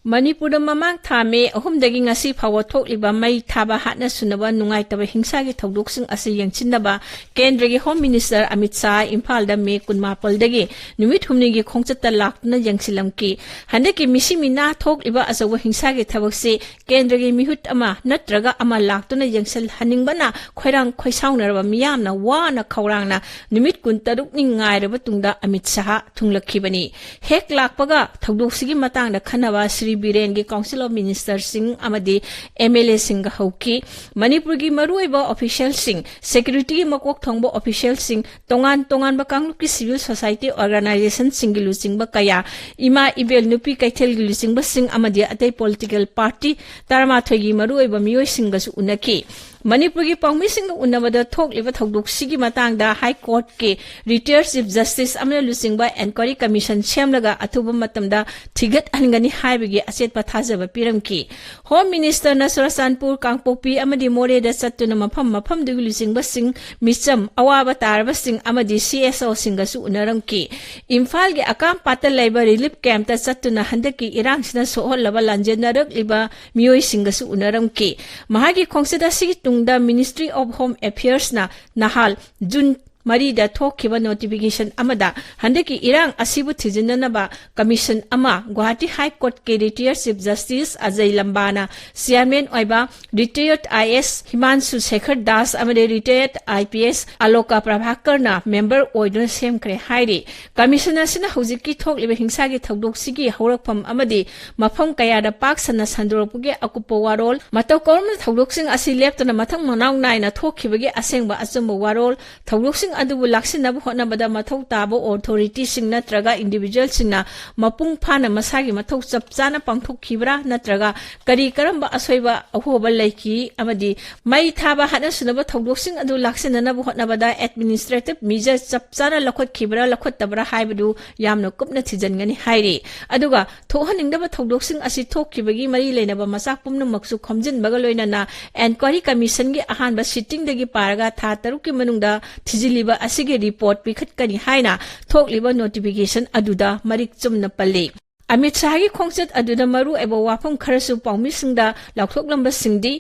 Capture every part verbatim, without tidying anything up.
ꯃꯅꯤꯄꯨꯔꯗ ꯃꯃꯥꯡ ꯊꯥ ꯃꯦ ꯑꯍꯨꯝꯗꯒꯤ ꯉꯁꯤ ꯐꯥꯎꯕ ꯊꯣꯛꯂꯤꯕ ꯃꯩ ꯊꯥꯕ ꯍꯥꯠꯅ ꯁꯨꯅꯕ ꯅꯨꯡꯉꯥꯏꯇꯕ ꯍꯤꯡꯁꯥꯒꯤ ꯊꯧꯗꯣꯛꯁꯤꯡ ꯑꯁꯤ ꯌꯦꯡꯁꯤꯟꯅꯕ ꯀꯦꯟꯗ꯭ꯔꯒꯤ ꯍꯣꯝ ꯃꯤꯅꯤꯁꯇꯔ ꯑꯃꯤꯠ ꯁꯥꯍ ꯏꯝꯐꯥꯜꯗ ꯃꯦ ꯀꯨꯟꯃꯥꯄꯜꯗꯒꯤ ꯅꯨꯃꯤꯠ ꯍꯨꯝꯅꯤꯒꯤ ꯈꯣꯡꯆꯠꯇ ꯂꯥꯛꯇꯨꯅ ꯌꯦꯡꯁꯤꯜꯂꯝꯈꯤ꯫ ꯍꯟꯗꯛꯀꯤ ꯃꯤꯁꯤ ꯃꯤꯅꯥ ꯊꯣꯛꯂꯤꯕ ꯑꯆꯧꯕ ꯍꯤꯡꯁꯥꯒꯤ ꯊꯕꯛꯁꯤ ꯀꯦꯟꯗ꯭ꯔꯒꯤ ꯃꯤꯍꯨꯠ ꯑꯃ ꯅꯠꯇ꯭ꯔꯒ ꯑꯃ ꯂꯥꯛꯇꯨꯅ ꯌꯦꯡꯁꯤꯜꯍꯟꯅꯤꯡꯕꯅ ꯈꯣꯏꯔꯥꯡ ꯈꯣꯏꯁꯥꯎꯅꯔꯕ ꯃꯤꯌꯥꯝꯅ ꯋꯥꯅ ꯈꯧꯔꯥꯡꯅ ꯅꯨꯃꯤꯠ ꯀꯨꯟꯇꯔꯨꯛꯅꯤ ꯉꯥꯏꯔꯕ ꯇꯨꯡꯗ ꯑꯃꯤꯠ ꯁꯥꯍ ꯊꯨꯡꯂꯛꯈꯤꯕꯅꯤ꯫ ꯍꯦꯛ ꯂꯥꯛꯄꯒ ꯊꯧꯗꯣꯛꯁꯤꯒꯤ ꯃꯇꯥꯡꯗ ꯈꯟꯅꯕ ꯁ꯭ꯔꯤ ꯕꯤꯔꯦꯟꯒꯤ Council of Ministerꯁꯤꯡ ꯑꯃꯗꯤ ꯑꯦꯝ ꯑꯦꯜ ꯑꯦꯁꯤꯡꯒ ꯍꯧꯈꯤ꯫ ꯃꯅꯤꯄꯨꯔꯒꯤ ꯃꯔꯨꯑꯣꯏꯕ ꯑꯣꯐꯤꯁꯤꯌꯦꯜꯁꯤꯡ, ꯁꯦꯀ꯭ꯌꯨꯔꯤꯇꯤꯒꯤ ꯃꯀꯣꯛ ꯊꯣꯡꯕ ꯑꯣꯐꯤꯁꯤꯌꯦꯜꯁꯤꯡ, ꯇꯣꯉꯥꯟ ꯇꯣꯉꯥꯟꯕ ꯀꯥꯡꯂꯨꯞꯀꯤ civil society organisationꯁꯤꯡꯒꯤ ꯂꯨꯆꯤꯡꯕ ꯀꯌꯥ, ꯏꯃꯥ ꯏꯕꯦꯜ ꯅꯨꯄꯤ ꯀꯩꯊꯦꯜꯒꯤ ꯂꯨꯆꯤꯡꯕꯁꯤꯡ ꯑꯃꯗꯤ ꯑꯇꯩ political party ꯇꯔꯥꯃꯥꯊꯣꯏꯒꯤ ꯃꯔꯨꯑꯣꯏꯕ ꯃꯤꯑꯣꯏꯁꯤꯡꯒꯁꯨ ꯎꯅꯈꯤ꯫ ꯃꯅꯤꯄꯨꯔꯒꯤ ꯄꯥꯎꯃꯤꯁꯤꯡꯒ ꯎꯅꯕꯗ ꯊꯣꯛꯂꯤꯕ ꯊꯧꯗꯣꯛꯁꯤꯒꯤ ꯃꯇꯥꯡꯗ High Courtꯀꯤ retired Chief Justice ꯑꯃꯅ ꯂꯨꯆꯤꯡꯕ enquiry commission ꯁꯦꯝꯂꯒ ꯑꯊꯨꯕ ꯃꯇꯝꯗ ꯊꯤꯒꯠꯍꯟꯒꯅꯤ ꯍꯥꯏꯕꯒꯤ ꯑꯆꯦꯠꯄ ꯊꯥꯖꯕ ꯄꯤꯔꯝꯈꯤ꯫ ꯍꯣꯝ ꯃꯤꯅꯤꯁꯇꯔꯅ ꯆꯨꯔꯆꯥꯟꯄꯨꯔ, ꯀꯥꯡꯄꯣꯛꯄꯤ ꯑꯃꯗꯤ ꯃꯣꯔꯦꯗ ꯆꯠꯇꯨꯅ ꯃꯐꯝ ꯃꯐꯝꯗꯨꯒꯤ ꯂꯨꯆꯤꯡꯕꯁꯤꯡ, ꯃꯤꯆꯝ, ꯑꯋꯥꯕ ꯇꯥꯔꯕꯁꯤꯡ ꯑꯃꯗꯤ C S Oꯁꯤꯡꯒꯁꯨ ꯎꯅꯔꯝꯈꯤ꯫ ꯏꯝꯐꯥꯜꯒꯤ ꯑꯀꯥꯝꯄꯥꯠꯇ ꯂꯩꯕ relief campꯇ ꯆꯠꯇꯨꯅ ꯍꯟꯗꯛꯀꯤ ꯏꯔꯥꯡꯁꯤꯅ ꯁꯣꯛꯍꯜꯂꯕ ꯂꯥꯟꯖꯦꯟꯅꯔꯛꯂꯤꯕ ꯃꯤꯑꯣꯏꯁꯤꯡꯒꯁꯨ ꯎꯅꯔꯝꯈꯤ꯫ ꯃꯍꯥꯛꯀꯤ ꯈꯣꯡꯆꯠ ꯑꯁꯤꯒꯤ ꯇꯨꯡꯗ Ministry of Home Affairsꯅ ꯅꯍꯥꯜ ꯖꯨꯟ ꯃꯔꯤꯗ ꯊꯣꯛꯈꯤꯕ notification ꯑꯃꯗ ꯍꯟꯗꯛꯀꯤ ꯏꯔꯥꯡ ꯑꯁꯤꯕꯨ ꯊꯤꯖꯤꯟꯅꯅꯕ commission ꯑꯃ Guwahati High Courtꯀꯤ retired Chief Justice Ajay ꯂꯝꯕꯥꯅ chairman ꯑꯣꯏꯕ retired I A S ꯍꯤꯃꯥꯟꯁꯨ Sekhar Das ꯑꯃꯗꯤ retired I P S ꯑꯂꯣꯀ ꯄ꯭ꯔꯚꯥꯀꯔꯅ member ꯑꯣꯏꯗꯨꯅ ꯁꯦꯝꯈ꯭ꯔꯦ ꯍꯥꯏꯔꯤ꯫ Commission ꯑꯁꯤꯅ ꯍꯧꯖꯤꯛꯀꯤ ꯊꯣꯛꯂꯤꯕ ꯍꯤꯡꯁꯥꯒꯤ ꯊꯧꯗꯣꯛꯁꯤꯒꯤ ꯍꯧꯔꯛꯐꯝ ꯑꯃꯗꯤ ꯃꯐꯝ ꯀꯌꯥꯗ ꯄꯥꯛ ꯁꯟꯅ ꯁꯟꯗꯣꯔꯛꯄꯒꯤ ꯑꯀꯨꯞꯄ ꯋꯥꯔꯣꯜ, ꯃꯇꯧ ꯀꯔꯝꯅ ꯊꯧꯗꯣꯛꯁꯤꯡ ꯑꯁꯤ ꯂꯦꯞꯇꯅ ꯃꯊꯪ ꯃꯅꯥꯎ ꯅꯥꯏꯅ ꯊꯣꯛꯈꯤꯕꯒꯤ ꯑꯁꯦꯡꯕ ꯑꯆꯨꯝꯕ ꯋꯥꯔꯣꯜ, ꯊꯧꯗꯣꯛꯁꯤꯡ ꯑꯗꯨꯕꯨ ꯂꯥꯛꯁꯤꯟꯅꯕ ꯍꯣꯠꯅꯕꯗ ꯃꯊꯧ ꯇꯥꯕ authorityꯁꯤꯡ ꯅꯠꯇ꯭ꯔꯒ individualꯁꯤꯡꯅ ꯃꯄꯨꯡ ꯐꯥꯅ ꯃꯁꯥꯒꯤ ꯃꯊꯧ ꯆꯞ ꯆꯥꯅ ꯄꯥꯡꯊꯣꯛꯈꯤꯕ꯭ꯔꯥ ꯅꯠꯇ꯭ꯔꯒ ꯀꯔꯤ ꯀꯔꯝꯕ ꯑꯁꯣꯏꯕ ꯑꯍꯣꯕ ꯂꯩꯈꯤ ꯑꯃꯗꯤ ꯃꯩ ꯊꯥꯕ ꯍꯥꯠꯅ ꯁꯨꯅꯕ ꯊꯧꯗꯣꯛꯁꯤꯡ ꯑꯗꯨ ꯂꯥꯛꯁꯤꯟꯅꯅꯕ ꯍꯣꯠꯅꯕꯗ administrative measure ꯆꯞ ꯆꯥꯅ ꯂꯧꯈꯠꯈꯤꯕ꯭ꯔꯥ ꯂꯧꯈꯠꯇꯕ꯭ꯔꯥ ꯍꯥꯏꯕꯗꯨ ꯌꯥꯝꯅ ꯀꯨꯞꯅ ꯊꯤꯖꯤꯟꯒꯅꯤ ꯍꯥꯏꯔꯤ꯫ ꯑꯗꯨꯒ ꯊꯣꯛꯍꯟꯅꯤꯡꯗꯕ ꯊꯧꯗꯣꯛꯁꯤꯡ ꯑꯁꯤ ꯊꯣꯛꯈꯤꯕꯒꯤ ꯃꯔꯤ ꯂꯩꯅꯕ ꯃꯆꯥꯛ ꯄꯨꯝꯅꯃꯛꯁꯨ ꯈꯣꯝꯖꯤꯟꯕꯒ ꯂꯣꯏꯅꯅ enquiry commissionꯒꯤ ꯑꯍꯥꯟꯕ sittingꯗꯒꯤ ꯄꯥꯔꯒ ꯊꯥ ꯇꯔꯨꯛꯀꯤ ꯃꯅꯨꯡꯗ ꯊꯤꯖꯤꯜꯂꯤꯕ ꯑꯁꯤꯒꯤ report ꯄꯤꯈꯠꯀꯅꯤ ꯍꯥꯏꯅ ꯊꯣꯛꯂꯤꯕ notification ꯑꯗꯨꯗ ꯃꯔꯤꯛ ꯆꯨꯝꯅ ꯄꯜꯂꯤ꯫ ꯑꯃꯤꯠ ꯁꯥꯍꯒꯤ ꯈꯣꯡꯆꯠ ꯑꯗꯨꯗ ꯃꯔꯨ ꯑꯣꯏꯕ ꯋꯥꯐꯝ ꯈꯔꯁꯨ ꯄꯥꯎꯃꯤꯁꯤꯡꯗ ꯂꯥꯎꯊꯣꯛꯂꯝꯕꯁꯤꯡꯗꯤ,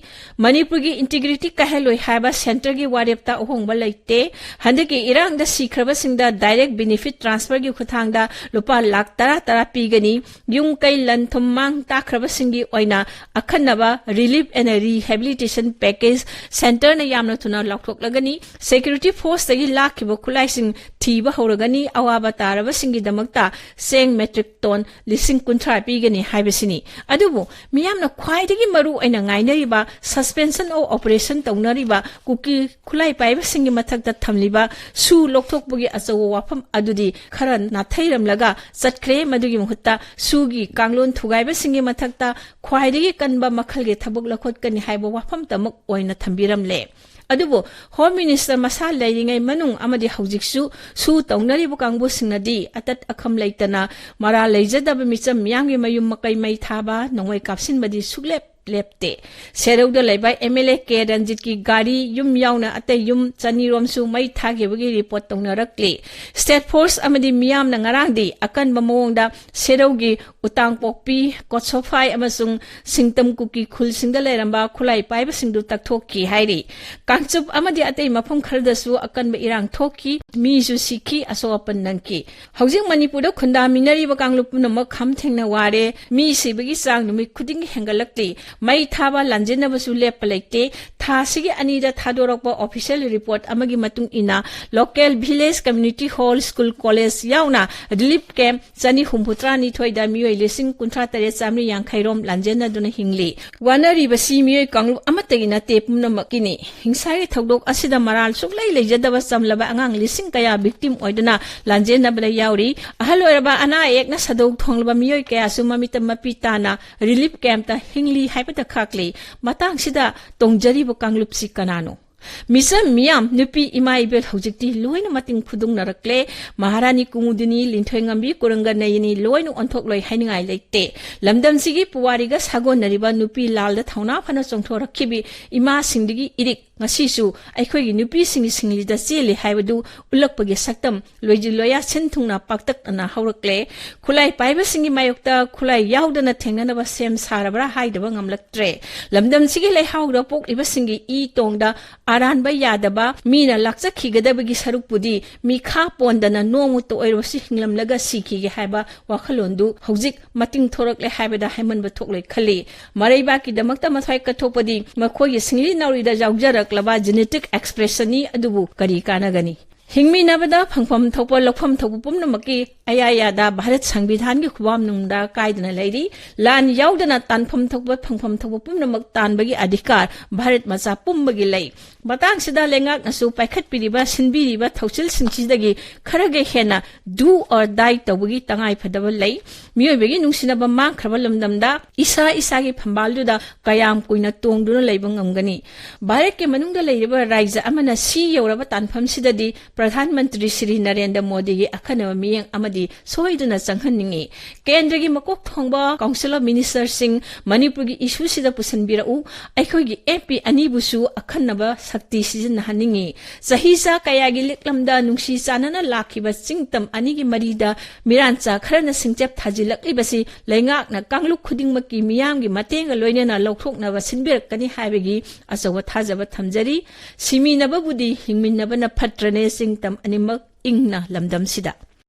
ꯃꯅꯤꯄꯨꯔꯒꯤ ꯏꯟꯇꯤꯒ꯭ꯔꯤꯇꯤ ꯀꯥꯏꯍꯜꯂꯣꯏ ꯍꯥꯏꯕ ꯁꯦꯟꯇꯔꯒꯤ ꯋꯥꯔꯦꯞꯇ ꯑꯍꯣꯡꯕ ꯂꯩꯇꯦ꯫ ꯍꯟꯗꯛꯀꯤ ꯏꯔꯥꯡꯗ ꯁꯤꯈ꯭ꯔꯕꯁꯤꯡꯗ ꯗꯥꯏꯔꯦꯛ ꯕꯦꯅꯤꯐꯤꯠ ꯇ꯭ꯔꯥꯟꯁꯐꯔꯒꯤ ꯈꯨꯠꯊꯥꯡꯗ ꯂꯨꯄꯥ ꯂꯥꯈ ꯇꯔꯥ ꯇꯔꯥ ꯄꯤꯒꯅꯤ꯫ ꯌꯨꯝ ꯀꯩ ꯂꯟ ꯊꯨꯝ ꯃꯥꯡ ꯇꯥꯛꯈ꯭ꯔꯕꯁꯤꯡꯒꯤ ꯑꯣꯏꯅ ꯑꯈꯟꯅꯕ ꯔꯤꯂꯤꯐ ꯑꯦꯟ ꯔꯤꯍꯦꯕꯤꯂꯤꯇꯦꯁꯟ ꯄꯦꯀꯦꯖ ꯁꯦꯟꯇꯔꯅ ꯌꯥꯝꯅ ꯊꯨꯅ ꯂꯥꯎꯊꯣꯛꯂꯒꯅꯤ꯫ ꯁꯦꯀ꯭ꯌꯨꯔꯤꯇꯤ ꯐꯣꯔꯁꯇꯒꯤ ꯂꯥꯛꯈꯤꯕ ꯈꯨꯠꯂꯥꯏꯁꯤꯡ ꯊꯤꯕ ꯍꯧꯔꯒꯅꯤ꯫ ꯑꯋꯥꯕ ꯇꯥꯔꯕꯁꯤꯡꯒꯤꯗꯃꯛꯇ ꯆꯦꯡ ꯃꯦꯇ꯭ꯔꯤꯛ ꯇꯣꯟ ꯂꯤꯁꯤꯡ ꯀꯨꯟꯊ꯭ꯔꯥ ꯄꯤꯒꯅꯤ ꯍꯥꯏꯕꯁꯤꯅꯤ꯫ ꯑꯗꯨꯕꯨ ꯃꯤꯌꯥꯝꯅ ꯈ꯭ꯋꯥꯏꯗꯒꯤ ꯃꯔꯨ ꯑꯣꯏꯅ ꯉꯥꯏꯅꯔꯤꯕ, suspension of operation ꯇꯧꯅꯔꯤꯕ ꯀꯨꯀꯤ ꯈꯨꯠꯂꯥꯏ ꯄꯥꯏꯕꯁꯤꯡꯒꯤ ꯃꯊꯛꯇ ꯊꯝꯂꯤꯕ ꯁꯨ ꯂꯧꯊꯣꯛꯄꯒꯤ ꯑꯆꯧꯕ ꯋꯥꯐꯝ ꯑꯗꯨꯗꯤ ꯈꯔ ꯅꯥꯊꯩꯔꯝꯂꯒ ꯆꯠꯈ꯭ꯔꯦ꯫ ꯃꯗꯨꯒꯤ ꯃꯍꯨꯠꯇ ꯁꯨꯒꯤ ꯀꯥꯡꯂꯣꯟ ꯊꯨꯒꯥꯏꯕꯁꯤꯡꯒꯤ ꯃꯊꯛꯇ ꯈ꯭ꯋꯥꯏꯗꯒꯤ ꯀꯟꯕ ꯃꯈꯜꯒꯤ ꯊꯕꯛ ꯂꯧꯈꯠꯀꯅꯤ ꯍꯥꯏꯕ ꯋꯥꯐꯝꯇꯃꯛ ꯑꯣꯏꯅ ꯊꯝꯕꯤꯔꯝꯂꯦ꯫ ꯑꯗꯨꯕꯨ ꯍꯣꯝ ꯃꯤꯅꯤꯁꯇꯔ ꯃꯁꯥ ꯂꯩꯔꯤꯉꯩ ꯃꯅꯨꯡ ꯑꯃꯗꯤ ꯍꯧꯖꯤꯛꯁꯨ ꯁꯨ ꯇꯧꯅꯔꯤꯕ ꯀꯥꯡꯕꯨꯁꯤꯡꯅꯗꯤ ꯑꯇꯠ ꯑꯈꯝ ꯂꯩꯇꯅ ꯃꯔꯥꯜ ꯂꯩꯖꯗꯕ ꯃꯤꯆꯝ ꯃꯤꯌꯥꯝꯒꯤ ꯃꯌꯨꯝ ꯃꯀꯩ ꯃꯩ ꯊꯥꯕ, ꯅꯣꯡꯃꯩ ꯀꯥꯞꯁꯤꯟꯕꯗꯤ ꯁꯨꯛꯂꯦꯞ ꯂꯦꯞꯇꯦ꯫ ꯁꯦꯔꯧꯗ ꯂꯩꯕ ꯑꯦꯝ ꯑꯦꯜ ꯑꯦ ꯀꯦ ꯔꯟꯖꯤꯠꯀꯤ ꯒꯥꯔꯤ ꯌꯨꯝ ꯌꯥꯎꯅ ꯑꯇꯩ ꯌꯨꯝ ꯆꯅꯤꯔꯣꯝꯁꯨ ꯃꯩ ꯊꯥꯈꯤꯕꯒꯤ ꯔꯤꯄꯣꯔꯠ ꯇꯧꯅꯔꯛꯂꯤ꯫ ꯁ꯭ꯇꯦꯠ ꯐꯣꯔꯁ ꯑꯃꯗꯤ ꯃꯤꯌꯥꯝꯅ ꯉꯔꯥꯡꯗꯤ ꯑꯀꯟꯕ ꯃꯑꯣꯡꯗ ꯁꯦꯔꯧꯒꯤ ꯎꯇꯥꯡꯄꯣꯛꯄꯤ, ꯀꯣꯠꯁꯣꯐꯥꯏ ꯑꯃꯁꯨꯡ ꯁꯤꯡꯇꯝ ꯀꯨꯀꯤ ꯈꯨꯜꯁꯤꯡꯗ ꯂꯩꯔꯝꯕ ꯈꯨꯠꯂꯥꯏ ꯄꯥꯏꯕꯁꯤꯡꯗꯨ ꯇꯛꯊꯣꯛꯈꯤ ꯍꯥꯏꯔꯤ꯫ ꯀꯥꯡꯆꯨꯞ ꯑꯃꯗꯤ ꯑꯇꯩ ꯃꯐꯝ ꯈꯔꯗꯁꯨ ꯑꯀꯟꯕ ꯏꯔꯥꯡ ꯊꯣꯛꯈꯤ, ꯃꯤꯁꯨ ꯁꯤꯈꯤ, ꯑꯁꯣꯛ ꯑꯄꯟ ꯅꯪꯈꯤ꯫ ꯍꯧꯖꯤꯛ ꯃꯅꯤꯄꯨꯔꯗ ꯈꯨꯟꯗꯥꯃꯤꯟꯅꯔꯤꯕ ꯀꯥꯡꯂꯨꯞ ꯄꯨꯝꯅꯃꯛ ꯈꯝ ꯊꯦꯡꯅ ꯋꯥꯔꯦ꯫ ꯃꯤ ꯁꯤꯕꯒꯤ ꯆꯥꯡ ꯅꯨꯃꯤꯠ ꯈꯨꯗꯤꯡꯒꯤ ꯍꯦꯟꯒꯠꯂꯛꯂꯤ꯫ ꯃꯩ ꯊꯥꯕ ꯂꯥꯟꯖꯦꯟꯅꯕꯁꯨ ꯂꯦꯞꯄ ꯂꯩꯇꯦ꯫ ꯊꯥ ꯑꯁꯤꯒꯤ ꯑꯅꯤꯗ ꯊꯥꯗꯣꯔꯛꯄ ꯑꯣꯐꯤꯁꯤꯌꯦꯜ ꯔꯤꯄꯣꯔꯠ ꯑꯃꯒꯤ ꯃꯇꯨꯡ ꯏꯟꯅ, local village community hall, school, college ꯌꯥꯎꯅ ꯔꯤꯂꯤꯐ ꯀꯦꯝꯞ ꯆꯅꯤ ꯍꯨꯝꯐꯨꯇꯔꯥ ꯅꯤꯊꯣꯏꯗ ꯃꯤꯑꯣꯏ ꯂꯤꯁꯤꯡ ꯀꯨꯟꯊ꯭ꯔꯥ ꯇꯔꯦꯠ ꯆꯥꯃꯔꯤ ꯌꯥꯡꯈꯩ ꯔꯣꯝ ꯂꯥꯟꯖꯦꯟꯅꯗꯨꯅ ꯍꯤꯡꯂꯤ꯫ ꯋꯥꯅꯔꯤꯕꯁꯤ ꯃꯤꯑꯣꯏ ꯀꯥꯡꯂꯨꯞ ꯑꯃꯠꯇꯒꯤ ꯅꯠꯇꯦ, ꯄꯨꯝꯅꯃꯛꯀꯤꯅꯤ꯫ ꯍꯤꯡꯁꯥꯒꯤ ꯊꯧꯗꯣꯛ ꯑꯁꯤꯗ ꯃꯔꯥꯜ ꯁꯨꯛꯂꯩ ꯂꯩꯖꯗꯕ ꯆꯝꯂꯕ ꯑꯉꯥꯡ ꯂꯤꯁꯤꯡ ꯀꯌꯥ ꯚꯤꯛꯇꯤꯝ ꯑꯣꯏꯗꯨꯅ ꯂꯥꯟꯖꯦꯟꯅꯕꯗ ꯌꯥꯎꯔꯤ꯫ ꯑꯍꯜ ꯑꯣꯏꯔꯕ, ꯑꯅꯥ ꯑꯌꯦꯛꯅ ꯁꯥꯗꯧ ꯊꯣꯡꯂꯕ ꯃꯤꯑꯣꯏ ꯀꯌꯥꯁꯨ ꯃꯃꯤꯠꯇ ꯃꯄꯤ ꯇꯥꯅ ꯔꯤꯂꯤꯐ ꯀꯦꯝꯞꯇ ꯍꯤꯡꯂꯤ ꯍꯥꯏꯕꯇ ꯈꯥꯛꯂꯤ꯫ ꯃꯇꯥꯡꯁꯤꯗ ꯇꯣꯡꯖꯔꯤꯕ ꯀꯥꯡꯂꯨꯞꯁꯤ ꯀꯅꯥꯅꯣ? ꯃꯤꯆꯝ ꯃꯤꯌꯥꯝ, ꯅꯨꯄꯤ ꯏꯃꯥ ꯏꯕꯦꯜ ꯍꯧꯖꯤꯛꯇꯤ ꯂꯣꯏꯅ ꯃꯇꯤꯡ ꯐꯨꯗꯨꯡꯅꯔꯛꯂꯦ꯫ ꯃꯍꯥꯔꯥꯅꯤ ꯀꯨꯃꯨꯗꯤꯅꯤ, ꯂꯤꯟꯊꯣꯏꯉꯝꯕꯤ, ꯀꯨꯔꯪꯒ ꯅꯌꯅꯤ ꯂꯣꯏꯅ ꯑꯣꯟꯊꯣꯛꯂꯣꯏ ꯍꯥꯏꯅꯤꯡꯉꯥꯏ ꯂꯩꯇꯦ꯫ ꯂꯝꯗꯝꯁꯤꯒꯤ ꯄꯨꯋꯥꯔꯤꯒ ꯁꯥꯒꯣꯟꯅꯔꯤꯕ ꯅꯨꯄꯤ ꯂꯥꯜꯗ ꯊꯧꯅꯥ ꯐꯅ ꯆꯣꯡꯊꯣꯔꯛꯈꯤꯕꯤ ꯏꯃꯥꯁꯤꯡꯗꯒꯤ ꯏꯔꯤꯛ ꯉꯁꯤꯁꯨ ꯑꯩꯈꯣꯏꯒꯤ ꯅꯨꯄꯤꯁꯤꯡꯒꯤ ꯁꯤꯡꯂꯤꯗ ꯆꯦꯜꯂꯤ ꯍꯥꯏꯕꯗꯨ ꯎꯠꯂꯛꯄꯒꯤ ꯁꯛꯇꯝ ꯂꯣꯏꯖꯤꯜ ꯂꯣꯌꯥ ꯁꯤꯟ ꯊꯨꯡꯅ ꯄꯥꯛꯇꯛꯅꯅ ꯍꯧꯔꯛꯂꯦ꯫ ꯈꯨꯠꯂꯥꯏ ꯄꯥꯏꯕꯁꯤꯡꯒꯤ ꯃꯥꯌꯣꯛꯇ ꯈꯨꯠꯂꯥꯏ ꯌꯥꯎꯗꯅ ꯊꯦꯡꯅꯅꯕ ꯁꯦꯝ ꯁꯥꯔꯕ꯭ꯔꯥ ꯍꯥꯏꯗꯕ ꯉꯝꯂꯛꯇ꯭ꯔꯦ꯫ ꯂꯝꯗꯝꯁꯤꯒꯤ ꯂꯩꯍꯥꯎꯗ ꯄꯣꯛꯂꯤꯕꯁꯤꯡꯒꯤ ꯏ ꯇꯣꯡꯗ ꯑꯔꯥꯟꯕ ꯌꯥꯗꯕ ꯃꯤꯅ ꯂꯥꯛꯆꯈꯤꯒꯗꯕꯒꯤ ꯁꯔꯨꯛꯄꯨꯗꯤ ꯃꯤꯈꯥ ꯄꯣꯟꯗꯅ ꯅꯣꯡꯃꯇ ꯑꯣꯏꯔꯕꯁꯨ ꯍꯤꯡꯂꯝꯂꯒ ꯁꯤꯈꯤꯒꯦ ꯍꯥꯏꯕ ꯋꯥꯈꯜꯂꯣꯟꯗꯨ ꯍꯧꯖꯤꯛ ꯃꯇꯤꯡ ꯊꯣꯔꯛꯂꯦ ꯍꯥꯏꯕꯗ ꯍꯥꯏꯃꯟꯕ ꯊꯣꯛꯂꯣꯏ ꯈꯜꯂꯤ꯫ ꯃꯔꯩꯕꯥꯛꯀꯤꯗꯃꯛꯇ ꯃꯊ꯭ꯋꯥꯏ ꯀꯠꯊꯣꯛꯄꯗꯤ ꯃꯈꯣꯏꯒꯤ ꯁꯤꯡꯂꯤ ꯅꯥꯎꯔꯤꯗ ꯌꯥꯎꯖꯔꯛꯂꯕ genetic expressionꯅꯤ, ꯑꯗꯨꯕꯨ ꯀꯔꯤ ꯀꯥꯟꯅꯒꯅꯤ? ꯍꯤꯡꯃꯤꯟꯅꯕꯗ ꯐꯪꯐꯝ ꯊꯣꯛꯄ, ꯂꯧꯐꯝ ꯊꯣꯛꯄ ꯄꯨꯝꯅꯃꯛꯀꯤ ꯑꯌꯥꯌꯥꯗ ꯚꯥꯔꯠ ꯁꯪꯕꯤꯙꯥꯟꯒꯤ ꯈꯨꯕꯥꯝꯅꯨꯡꯗ ꯀꯥꯏꯗꯅ ꯂꯩꯔꯤ꯫ ꯂꯥꯟ ꯌꯥꯎꯗꯅ ꯇꯥꯟꯐꯝ ꯊꯣꯛꯄ, ꯐꯪꯐꯝ ꯊꯣꯛꯄ ꯄꯨꯝꯅꯃꯛ ꯇꯥꯟꯕꯒꯤ ꯑꯙꯤꯀꯥꯔ ꯚꯥꯔꯠ ꯃꯆꯥ ꯄꯨꯝꯕꯒꯤ ꯂꯩ꯫ ꯃꯇꯥꯡꯁꯤꯗ ꯂꯩꯉꯥꯛꯅꯁꯨ ꯄꯥꯏꯈꯠꯄꯤꯔꯤꯕ, ꯁꯤꯟꯕꯤꯔꯤꯕ ꯊꯧꯁꯤꯜꯁꯤꯡꯁꯤꯗꯒꯤ ꯈꯔꯒ ꯍꯦꯟꯅ do or die ꯇꯧꯕꯒꯤ ꯇꯉꯥꯏ ꯐꯗꯕ ꯂꯩ꯫ ꯃꯤꯑꯣꯏꯕꯒꯤ ꯅꯨꯡꯁꯤꯅꯕ ꯃꯥꯡꯈ꯭ꯔꯕ ꯂꯝꯗꯝꯗ ꯏꯁꯥ ꯏꯁꯥꯒꯤ ꯐꯝꯕꯥꯜꯗꯨꯗ ꯀꯌꯥꯝ ꯀꯨꯏꯅ ꯇꯣꯡꯗꯨꯅ ꯂꯩꯕ ꯉꯝꯒꯅꯤ? ꯚꯥꯔꯠꯀꯤ ꯃꯅꯨꯡꯗ ꯂꯩꯔꯤꯕ ꯔꯥꯏꯖ꯭ꯌ ꯑꯃꯅ ꯁꯤ ꯌꯧꯔꯕ ꯇꯥꯟꯐꯝꯁꯤꯗꯗꯤ ꯄ꯭ꯔꯙꯥꯟ ꯃꯟꯇ꯭ꯔꯤ ꯁ꯭ꯔꯤ ꯅꯔꯦꯟꯗ꯭ꯔ ꯃꯣꯗꯤꯒꯤ ꯑꯈꯟꯅꯕ ꯃꯤꯠꯌꯦꯡ ꯑꯃꯗꯤ ꯁꯣꯏꯗꯅ ꯆꯪꯍꯟꯅꯤꯡꯏ꯫ ꯀꯦꯟꯗ꯭ꯔꯒꯤ ꯃꯀꯣꯛ ꯊꯣꯡꯕ Council of Ministerꯁꯤꯡ ꯃꯅꯤꯄꯨꯔꯒꯤ issueꯁꯤꯗ ꯄꯨꯁꯤꯟꯕꯤꯔꯛꯎ꯫ ꯑꯩꯈꯣꯏꯒꯤ MP ꯑꯅꯤꯕꯨꯁꯨ ꯑꯈꯟꯅꯕ ꯁꯛꯇꯤ ꯁꯤꯖꯤꯟꯅꯍꯟꯅꯤꯡꯏ꯫ ꯆꯍꯤ ꯆꯥ ꯀꯌꯥꯒꯤ ꯂꯤꯛꯂꯝꯗ ꯅꯨꯡꯁꯤ ꯆꯥꯟꯅꯅ ꯂꯥꯛꯈꯤꯕ ꯆꯤꯡꯇꯝ ꯑꯅꯤꯒꯤ ꯃꯔꯤꯗ ꯃꯤꯔꯥꯟꯆꯥ ꯈꯔꯅ ꯁꯤꯡꯆꯞ ꯊꯥꯖꯤꯜꯂꯛꯂꯤꯕꯁꯤ ꯂꯩꯉꯥꯛꯅ ꯀꯥꯡꯂꯨꯞ ꯈꯨꯗꯤꯡꯃꯛꯀꯤ ꯃꯤꯌꯥꯝꯒꯤ ꯃꯇꯦꯡꯒ ꯂꯣꯏꯅꯅ ꯂꯧꯊꯣꯛꯅꯕ ꯁꯤꯟꯕꯤꯔꯛꯀꯅꯤ ꯍꯥꯏꯕꯒꯤ ꯑꯆꯧꯕ ꯊꯥꯖꯕ ꯊꯝꯖꯔꯤ꯫ ꯁꯤꯃꯤꯟꯅꯕꯕꯨꯗꯤ ꯍꯤꯡꯃꯤꯟꯅꯕꯅ ꯐꯠꯇ꯭ꯔꯅꯦ, ꯆꯤꯡꯇꯝ ꯑꯅꯤꯃꯛ ꯏꯪꯅ ꯂꯝꯗꯝꯁꯤꯗ꯫